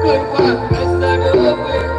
တၢ်ဘျုးအိၣ်ဆူၣ်ချ့ကိးဂၤဒဲးနီၤ, တၢ်အိၣ်ဒၣ်ဘၣ်လၢကိးမံၤဒဲးနီၤ, တၢ်ဘျုးအိၣ်ဆူၣ်ချ့ကိးဂၤဒဲး, တၢ်ဘျုး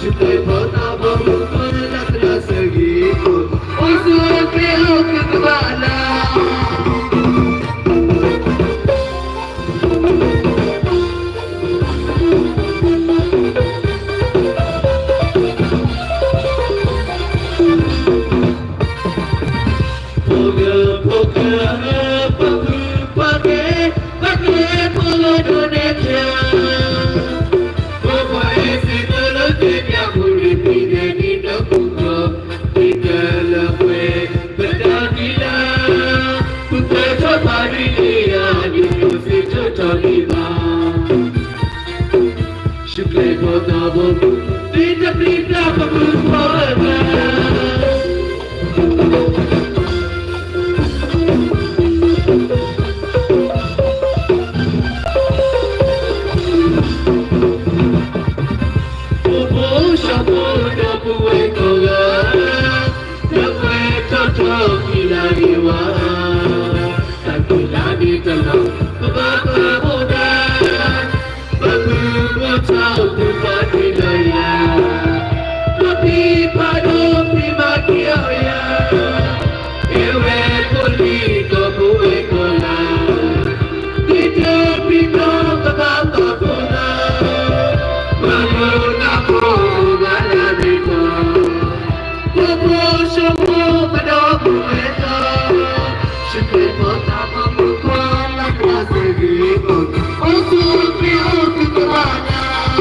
တၢ်ဖိသၣ်ဘီမုၢ်ဖိလၢသရၣ်စၢဂ့ၤခိၣ်, အိၣ်ဆူၣ်အိၣ်ချ့အိၣ်ကဘၣ်လၢ ဖိကၢ ဖိကၢ ပှၤဖုပှၤကဲ ပှၤကဲဖိလၢဒိးန့ၢ်ဖျါ ပပှၤအဲၣ်စ့ၢ်ကီးလၢကဲပၠးဖိရ့ၣ်ပံၤန့ၣ် ဒ်နီၢ်ခိၣ်ကီၢ် ဒ်ကလၢပှဲၤ ပတၢ်ဒ်လၢ ပကထီၣ်ဖးဒ်န့ၣ်ယၤ ဒ်သိးစ့ထီၣ်ထီၣ်ဒံးဘၣ် ဆူၣ်ချ့ဖိသၣ်ဘီမုၢ် သုတပျံၤပျၢ်ပမုၢ်ဖိအဂၤ ဖိဖိစီၤဖိဒီပုၢ်ဝဲၢ်ကိးဂၤ လၢပှဲၤထီၣ်ထီၣ်ကံၢ်လၢ်ဂ့ၤဝါ တၢ်ကံၢ်လၢ်ဒ်တလီၢ် ပဘၣ်ပာ်ဖှိၣ်ဒၣ် ပမုၢ်မိၢ်ထီၣ်ပူၤပှၤဒ်လီၤယၤ ပဖံဖးဒိၣ်ဖံးမၤက့ၤအီၤယၤ အဲၣ်ဝဲဖိလံၤဒီပုၢ်ဝဲၢ်ကိးဂၤ ဒ်တပျံၤပျၢ်ပဘၣ်ပာ်ဖှိၣ်လၢ ပှၤလၢနဖိအိၣ်ဂၤလၢမ့ၢ်ပှၤ ဖိဖိစီၤဖိပဒီပုၢ်ဝဲၢ်လီၤ ဆူၣ်ချ့ဖိသၣ်ဘီမုၢ်ဖိလၢသရၣ်စၢဂ့ၤခိၣ် အိၣ်ဆူၣ်အိၣ်ချ့အိၣ်ကဘၣ်လၢ လ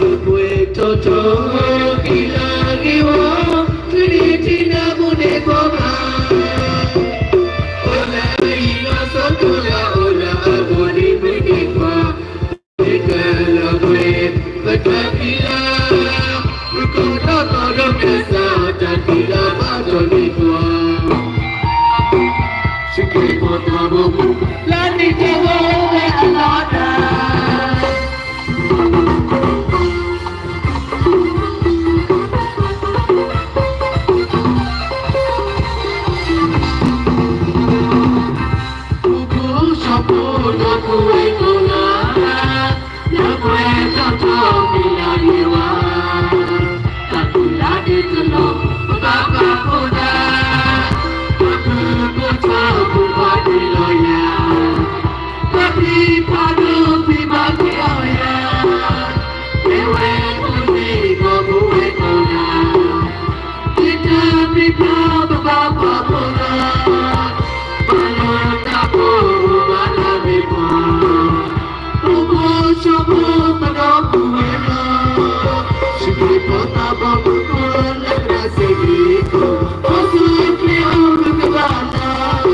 ၢပှဲၤထီၣ်ထီၣ်ကံၢ်လၢ်ဂ့ၤဝါ သုန့ၣ်ထံၣ်နၢမူန့ၢ်ကိးဂၤ အိၣ်လၢအဟံၣ်လီၤစိၤတိၢ်လၢအိၣ်လၢအဂီၢ်န့ၣ်မုၢ်န့ၢ်ပှၤ မ့ၢ်ကလီၤပှဲၤ ပတၢ်ဖံးလၢ် မုၢ်ကီၢ်ဒီးကီၢ်ဒီးကစၢ် တၢ်ဖံးလၢ်ဘၣ်ထီၣ်န့ၢ်ပှၤ ဆူၣ်ချ့ဖိသၣ်ဘီမုၢ် လၢနံၣ်တၢ်ဝဲအိၣ်ဝဲအလီၢ်တၢ် ဖိဖိစီၤဖိဒီပုၢ်ဝဲၢ်ကိးဂၤ လၢပှဲၤထီၣ်ထီၣ်ကံၢ်လၢ်ဂ့ၤဝါ တၢ်ဖံးလၢ်ဒ်တလီၢ် ပဘၣ်ပာ်ဖှိၣ်ဒၣ် ပမုၢ်မိၢ်ထီၣ်ပူၤပှၤဒ်လီၤယၤ ပဖံဖးဒိၣ်ဖံးမၤက့ၤအီၤယၤ မ့ၢ်ဝဲဖိလံၤဒီပုၢ်ဝဲၢ်ကိးဂၤ ဒ်တပျံၤပျၢ်ပဘၣ်ပာ်ဖှိၣ်လၢ ပှၤလၢနဖိအိၣ်ဂၤလၢမ့ၢ်ပှၤ ဖိဖိစီၤဖိပဒီပုၢ်ဝဲၢ်လီၤ ဆူၣ်ချ့ဖိသၣ်ဘီမုၢ်ဖိလၢသရၣ်စၢဂ့ၤခိၣ် အိၣ်ဆူၣ်အိၣ်ချ့အိၣ်ကဘၣ်လၢ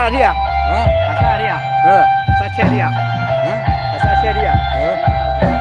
ဒံဧါ, အစၢ်ဒံဧါ, အစၢ်ဆဲးဒံဧါ, အစၢ်ဆဲးဒံဧါ.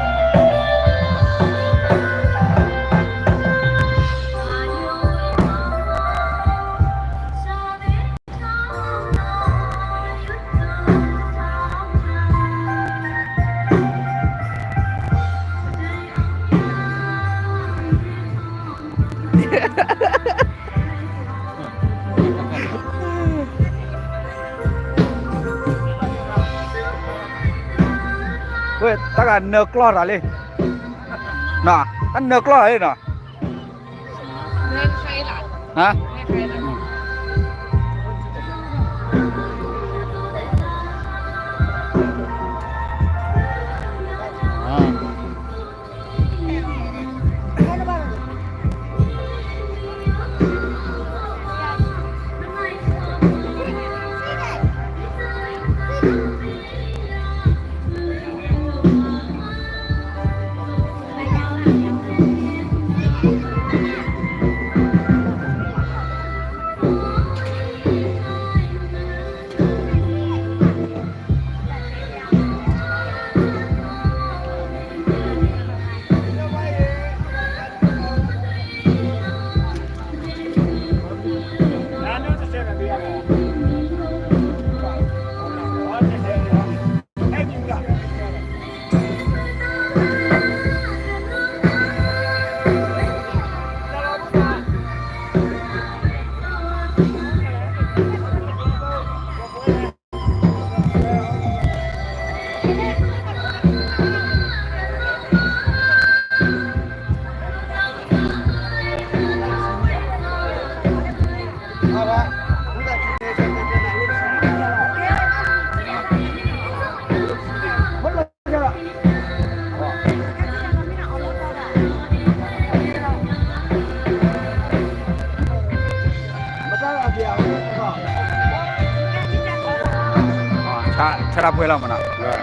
ဝဲ တၢ်ဂၤနၢကျီၢ်တၢ်လံ, တၢ်နၢကျီၢ်တၢ်လံနီၤ. ဟါ, ဆါတၢ်ပှဲၤလီၤမးနီၤ,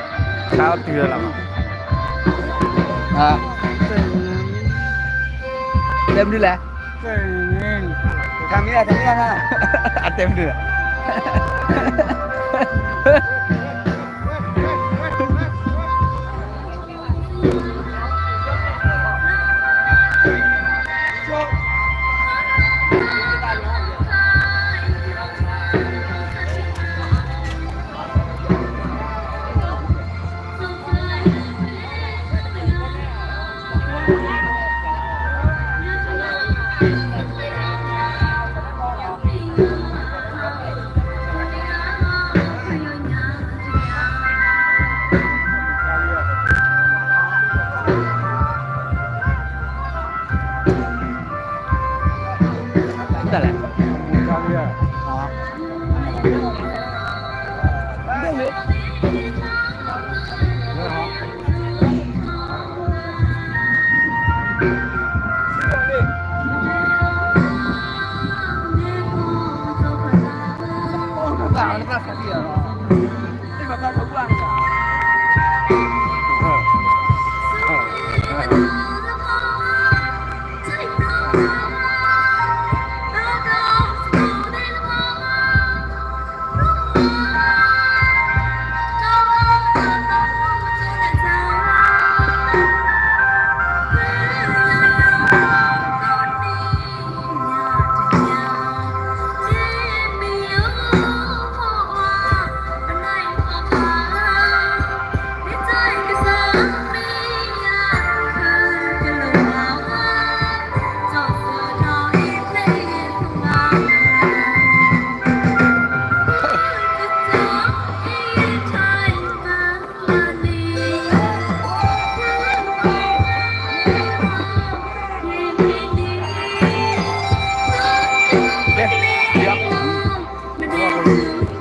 ဆါတုၤလီၤမး, တဲမနုၤလဲၣ်, အတဲမနုၤလဲၣ်.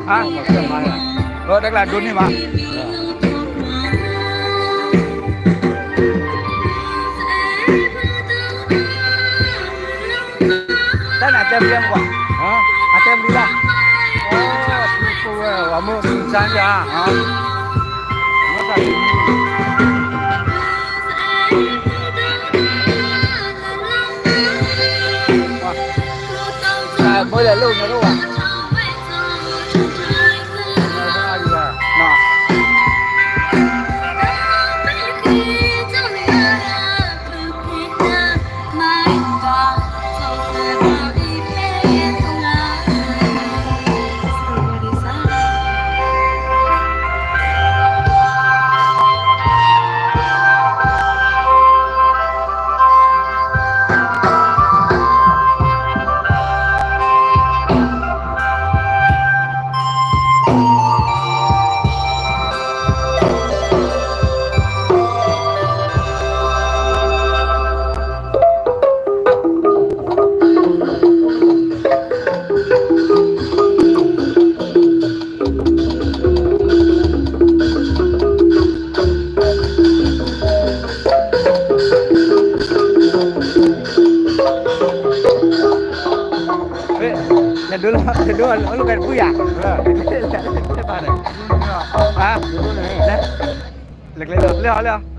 ဟါ, တၢ်ကျါဒိးန့ၢ်ဘၣ်. တၢ်န့ၣ်အတဲမနုၤလဲၣ်, အတဲမနုၤလဲၣ်. အိၣ်ဝဲ ဝၤမုၢ်စါယၤ, မ့ၢ်လဲၤလိၣ်ညါလိၣ်ဘၣ်. ဒိၣ်အလိၣ်ကဲတပုၢ်ယၤ, လဲၤကျဲလီၤ လဲၤအီၤ လဲၤအီၤ.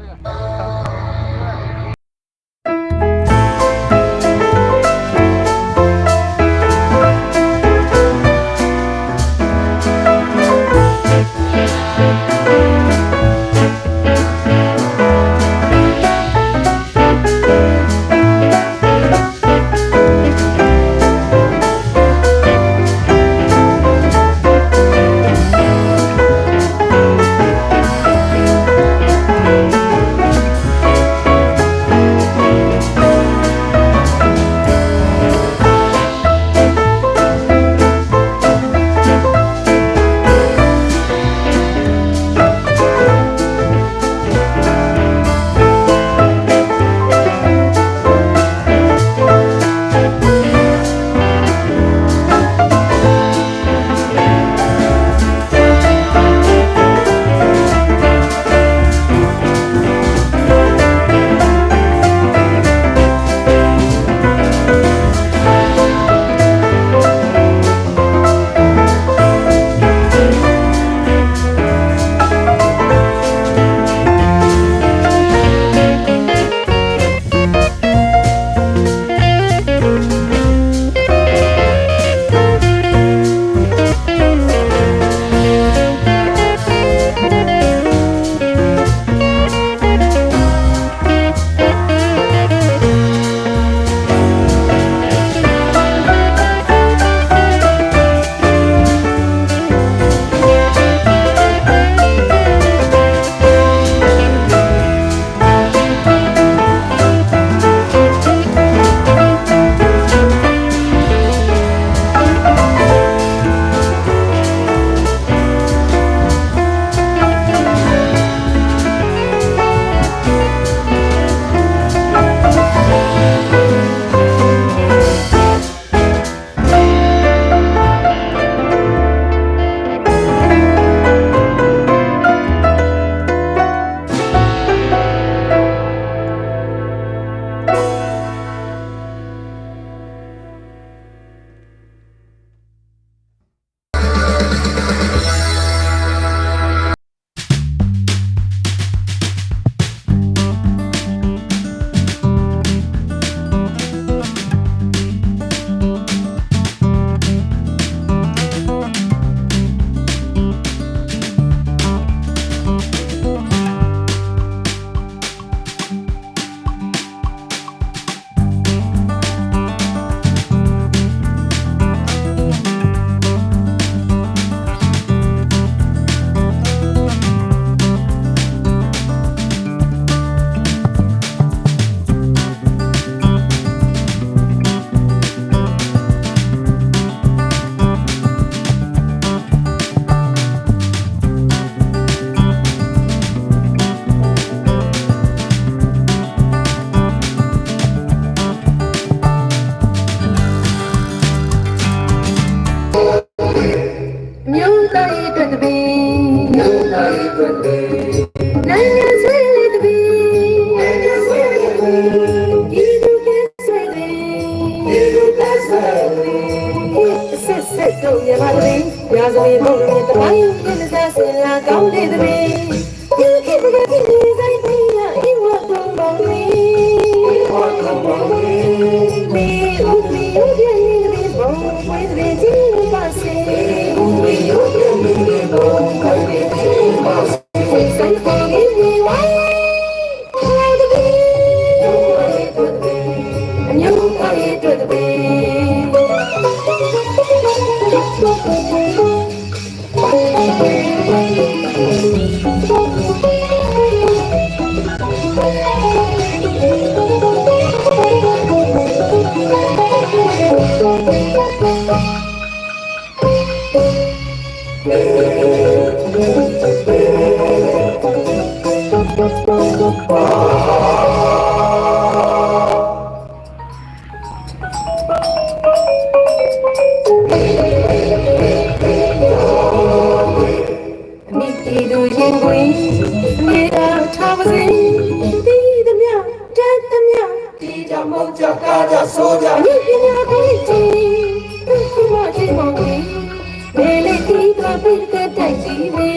မ့ၢ်လဲၤခံဘၣ်ပှၤတကးတၢ်စံးဝဲ,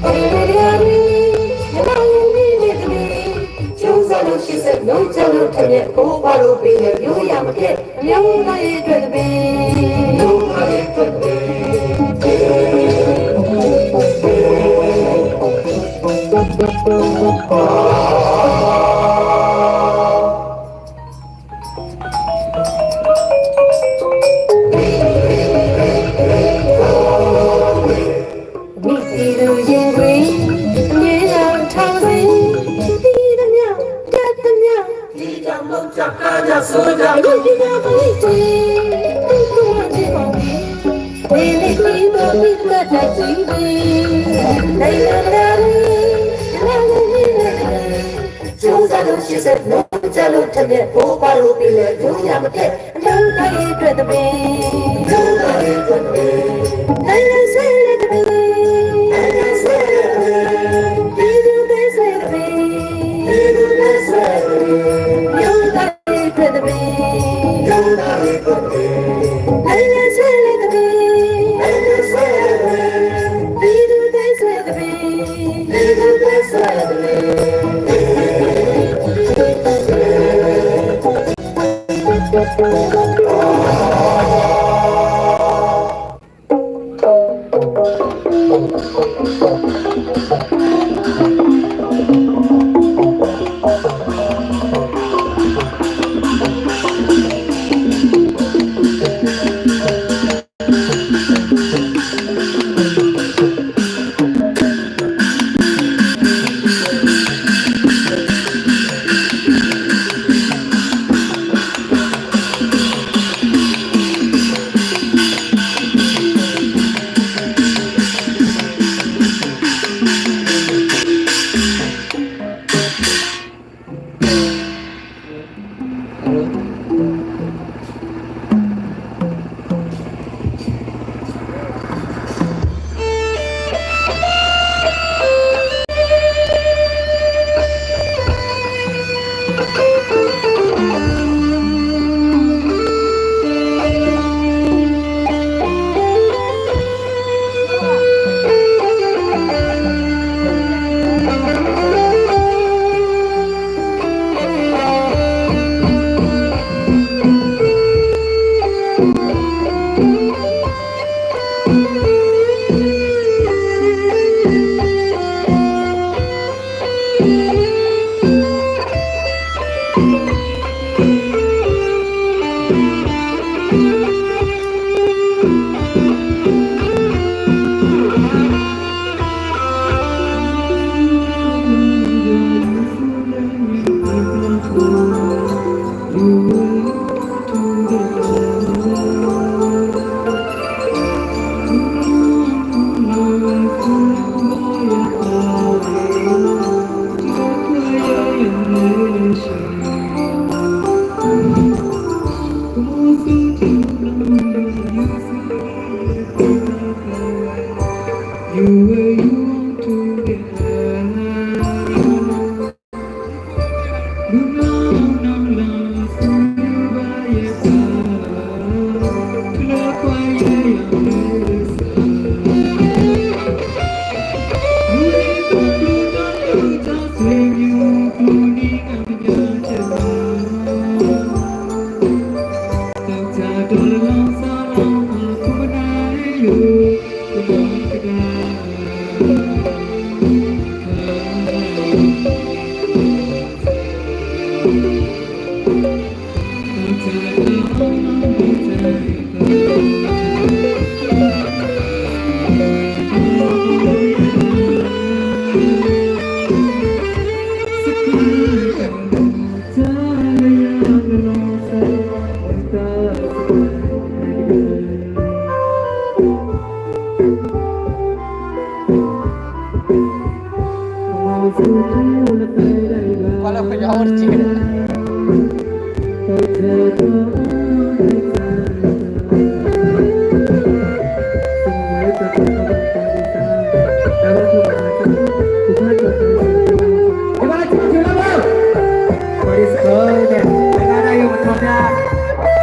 တဂၤတဂၤတဂၤ, အလၢ်လၢ်န့ၣ်တဂ့ၤ, ကၠိစၢ်လိာ်ဆံးစဲး နိစၢ်လိာ်ထဲလဲၣ် ဖိပှၤရိပ့ၤလဲၣ် ယိယၤမကဲ, ယိယၤမကဲတၢ်တဘ့ၣ် မ့ၢ်တံၤဒုးယ့ၢ်ကွံာ်, န့ၢ်လၢထီၣ်စ့, သံတမံၤ, တၢ်တမံၤ, ဒ်တၢ်မိၣ်တၢ်ပှၢ်တၢ်စိတၢ်ကမံၤ, ဒ်တၢ်မံၤတ့ၢ်, ဒ်တၢ်မံၤတ့ၢ်, မ့ၢ်လၢခံဘၣ်မ့ၢ်တၢ်တၢ်စံးဝဲ, တၢ်လၢတၢ်ရ့, တၢ်လၢတၢ်ရ့, ကၠိစၢ်လိာ်ဆံးစဲး နိစၢ်လိာ်ထဲလဲၣ် ဖိပှၤရိပ့ၤလဲၣ် ယိယၤမကဲ, အလၢတၢ်ရ့တၢ်တဘ့ၣ် တၢ်လၢဆဲးလဲၣ်တဘ့ၣ်, တၢ်လၢဆဲးလဲၣ်တဘ့ၣ်, ယိယၤမကဲတၢ်တဘ့ၣ်, တၢ်လၢဆဲးလဲၣ်တဘ့ၣ်, တၢ်လၢဆဲးလဲၣ်တဘ့ၣ်.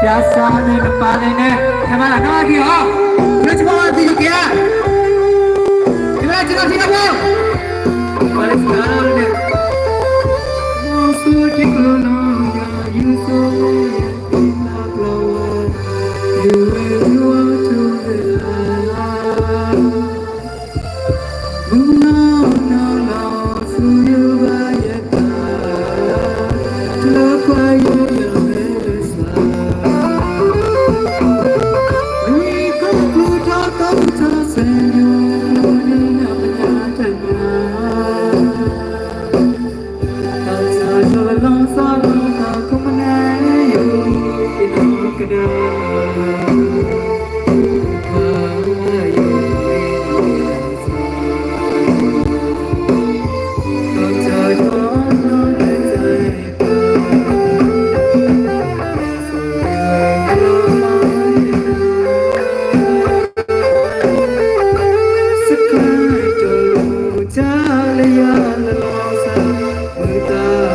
ပျးစးန့ၣ်နပာ်န့ၣ်န့ၣ် ဟဲမၤလၢနီၢ်ဂံၢ် လၢပှၤလၢ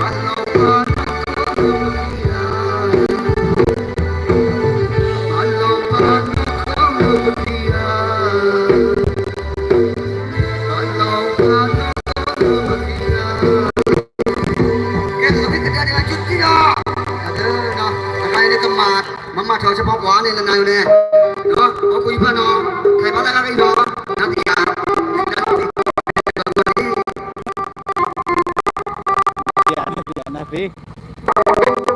ကဲ သ့ၣ်ကဒါန့ၣ် ကၠူတံၢ်လီၤ. တခါအံၤန့ၣ် ကမၤ မၤမၤထီၣ်ဆၢဖီပှၤန့ၣ် နနၤယိၤန့ၣ် ဟီၣ်ခိၣ်အံၤဖၣ်နီၤ ခါအံၤဘၣ်လၢကဂ့ၤနီၤ နၤသံယၤ နၤသံ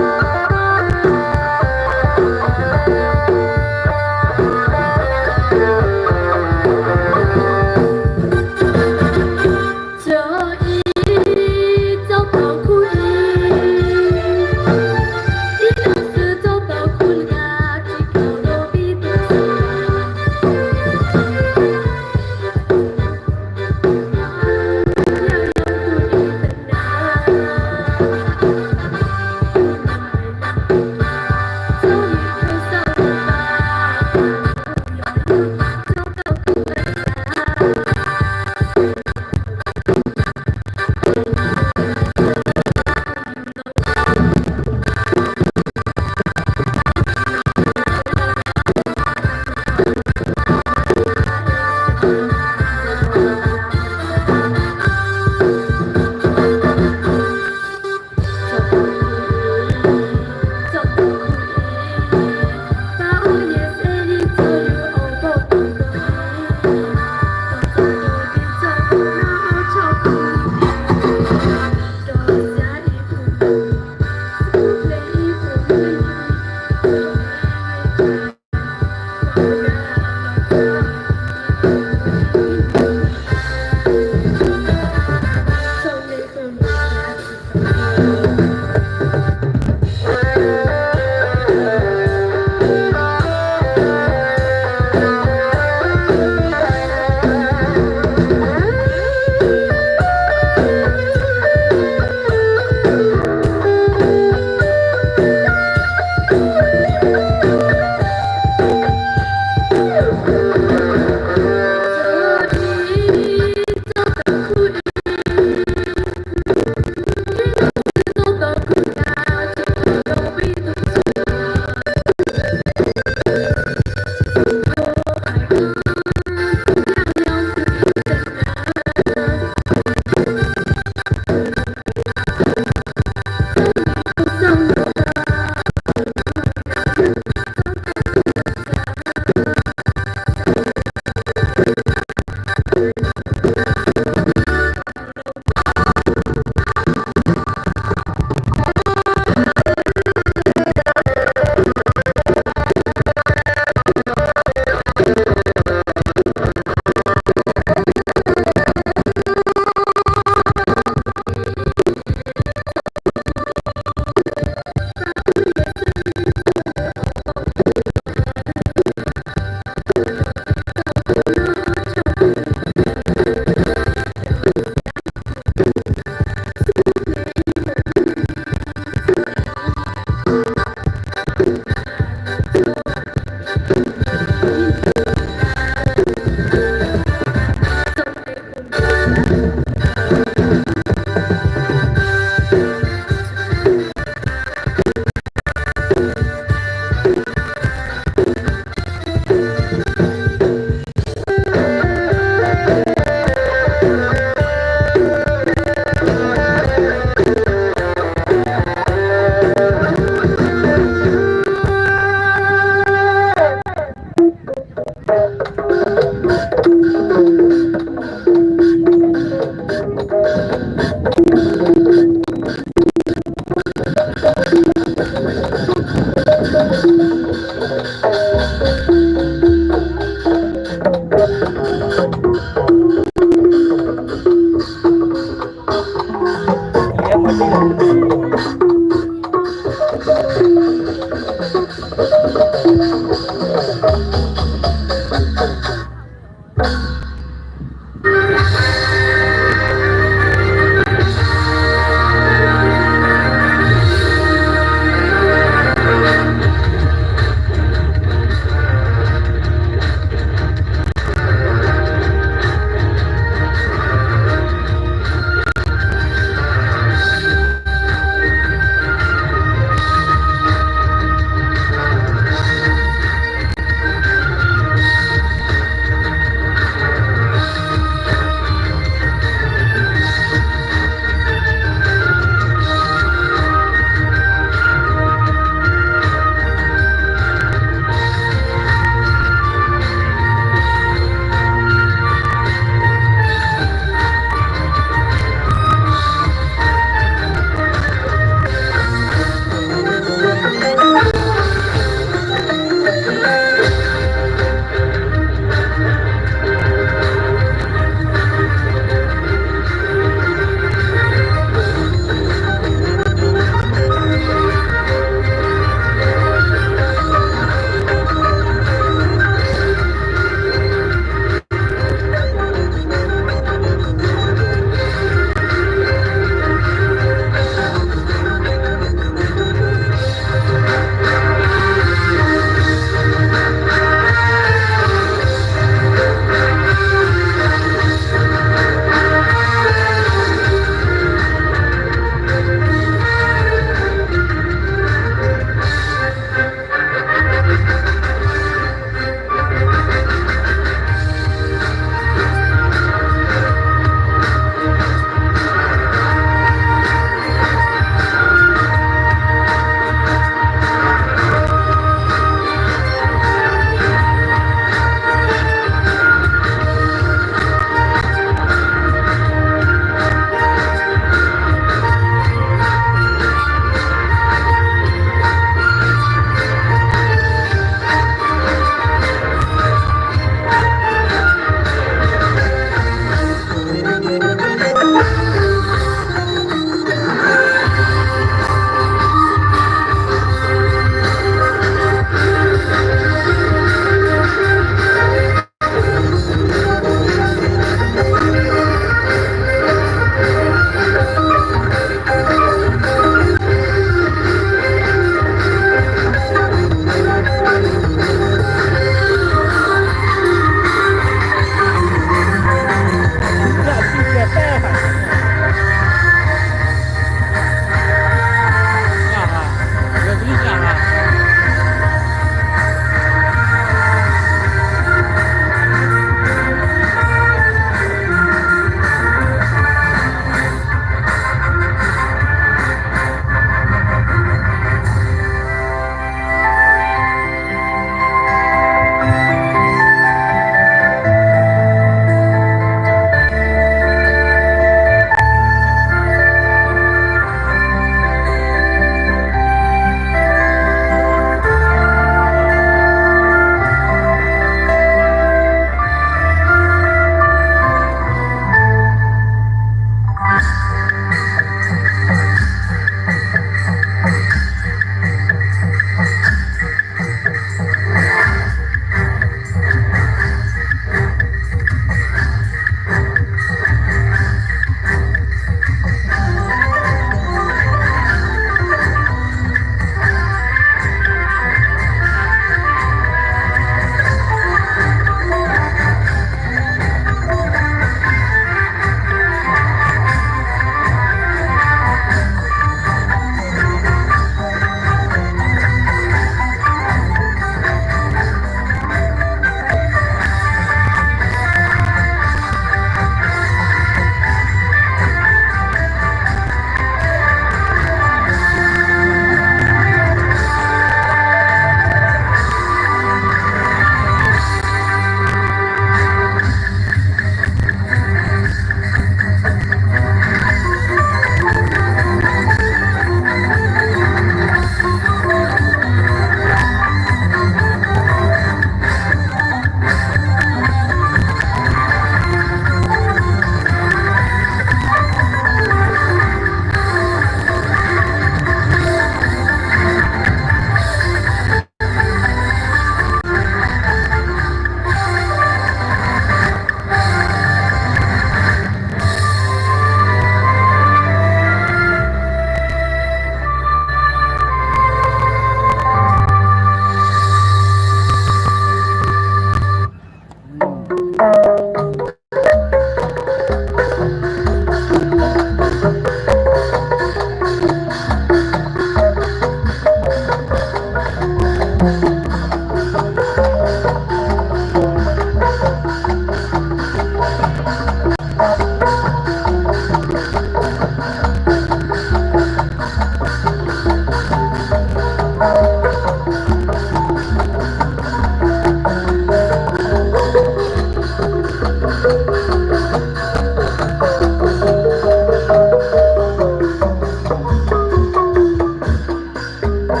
အိ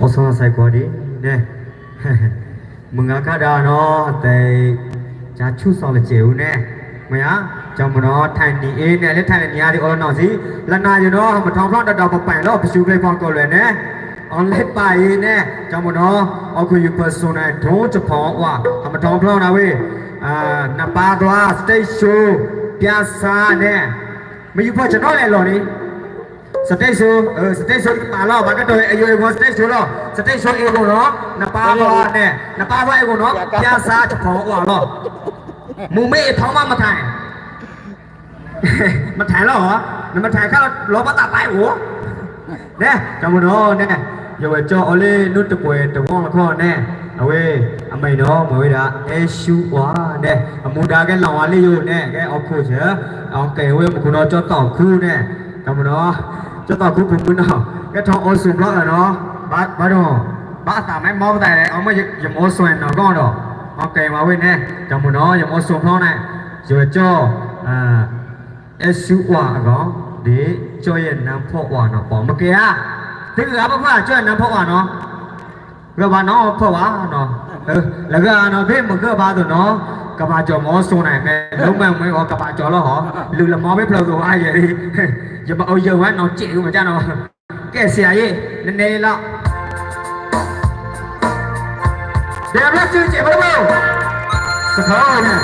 ၣ်ဆီၣ်လီၤစဲးကွၢ်ဒ်န့ၣ်, မုၢ်ဂၤခါဒၣ်နီၤ တဲ ကဆူၣ်စီၤလၢကဲးအူန့ၣ်, မ့ၢ်ဧါ, ကၠီမုၢ်နီၤ ထဲးနံၤအ့န့ၣ် လၢထဲးနံၤအါဒံးအိၣ်လၢနီၢ်ဆံး, လၢနၤယိာ်နီၤ ဟးမ့ၢ်ထီၣ်ဖျီၣ်ဒီးဒီးပပာ်လီၤ ပစူးဖျဲၣ်ဖီကိးလဲၣ်န့ၣ်, အီၤလဲၣ်ပာ်အံၤန့ၣ် ကၠီမုၢ်နီၤ အီၣ်ခိၣ်ယူၤပၢၢ်စိန့ၣ် ထိၣ်တဖီအီၣ် ဟးမ့ၢ်ထီၣ်ဖျီၣ်နၤဝဲ နပၢ်သွါ စတ့ၣ်စိ ပၠၣ်စၢ်န့ၣ်, မ့ၢ်ယူၤဖီၣ်ဆၢနီၤလဲၣ်လီၤန့ၣ်, စတ့ၣ်စိ, စတ့ၣ်စိတပာ်လီၤ ဘၣ်ကတီၢ်အယိာ်အဂီၢ် စတ့ၣ်စိလီၤ စတ့ၣ်စိအ့ၣ်ကိၣ်နီၤ နပၢ်သွါန့ၣ် နပၢ်သွါအ့ၣ်ကိၣ်နီၤ ပၠၣ်စၢ်တဖီအီၣ်လီၤ, မူမ့ၢ်အ့ၣ်ထီၣ်မးမထါ မထါလီၤ, နမထါခါလီၤဘၣ်သးပာ်အိၣ်, န့ၣ် ကၠီမုၢ်နီၤန့ၣ်, ယဝဲကၠီအီၤလၢနုၢ်တပှဲၤတဝီၢ်လီၤခီန့ၣ်, အဝဲ အမဲာ်နီၤ မ့ၢ်ဝဲဒၣ် အဲၣ်ဆူအီၤန့ၣ် အမူဒါကဲလီၤဝါလံယိာ်န့ၣ် ကဲအီၣ်ခိၣ်ဆၢ, အီၣ်ကဲဝဲမူခိၣ်နီၤ ကၠီသီၣ်ခူန့ၣ်, ကၠီမုၢ်နီၤ, ကၠီသီၣ်ခူဖိမုၣ်နီၤ, ကဲထီၣ်အိၣ်ဆိးဘျီလီၤနီၤ, ဘၣ်ဒီး ဘၣ်အသးမ့ၢ်မီပသးလဲၣ် အီၣ်မ့ၢ်ယမ့ၢ်အိၣ်ဆိးနီၤကီၢ်ဒီး, အီၣ်ကဲဝဲန့ၣ် ကၠီမုၢ်နီၤ ယမ့ၢ်အိၣ်ဆိးဘျီန့ၣ်, ယဝဲကၠီ အဲၣ်ဆူအီၤအဂီၢ်, ဒ်ကၠီယနၢ်ဖီၣ်အီၤနီၤ ပိာ်မ့ၢ်ကဲဧါ, သုဂၤဘၣ်ဖၣ်ကၠီယနၢ်ဖီၣ်အီၤနီၤ, ဂၢၢ်ဘၣ်နီၤဖီၣ်ဘၣ်နီၤ, လၢဂၢၢ်နီၤ ဘ့ၣ်မ့ၢ်ဂၢၢ်ဘၣ်သိးနီၤ, ကဘၣ်ကၠီမ့ၢ်အိၣ်ဆိးန့ၣ် မ့ၢ်လၢမ့ၢ်မ့ၢ်အီၤကဘၣ်ကၠီလီၤဟီ, လုၢ်လၢမီဘ့ၣ်ဖျၢၣ်သိးအါယဲၢ်, ယမ့ၢ်အိၣ်ယၢၤဝဲနီၤ ကဲးဝဲမ့ၢ်ကၠီနီၤ, ကဲးစံးယဲၢ်, နန့ၣ်လီၤ ဒဲးဘျီစုစဲးဖိတဘိ, စထီန့ၣ်,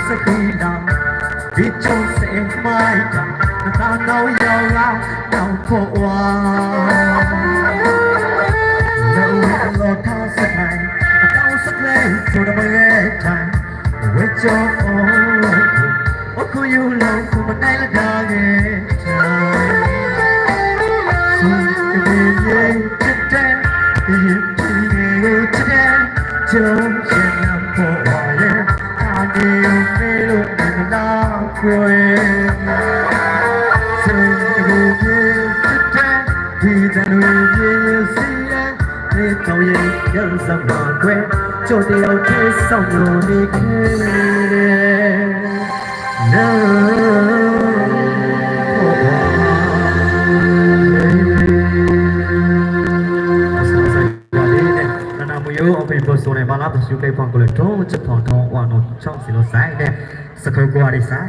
စဃံလၤ, ဒ်ကၠိစဲမၤတၢ်, နသးနီၣ်ယီၤဂၤ, နီၢ်ခိၣ်ဝါ, လၢအဝဲအလီၢ်ထါစခါ, အတၢ်အိၣ်ဆူၣ်ချ့ ဆိတမဂဲၤတၢ်, ဝဲကၠီအိၣ်, အိၣ်ခိးယူၢ်လီၤ ခိၣ်မနုၤလၢဒၣ်ဂ့ၤတၢ်, ဆိကမိၣ်ယဲတတဲ, ယဲတတဲ, ဆိကမိၣ်ယဲနဖိဝါယဲ, အန့ၣ်မ့ၢ်လၢနမနၤကွဲ, ဆိကမိၣ်ယဲတတဲ, ဒ်သိးနမ့ၢ်ယဲစံးယဲ, ဒ်သိးယဲယဲစံးမၤကွဲ, ကၠီတယီၤထဲစီၤနိၤန့ၣ်ခဲလၢာ် လၢ နနၢ်မုာ်ယိ အီၣ်ဘှံးဘၢစိန့ၣ် ဘၣ်လၢပှၤစူၢ်က့ၤပှၤကလုာ် ထိၣ်စ့ၣ်လီၤစဲန့ၣ် စခၢၣ်ကွၢ်ဒ်စဲ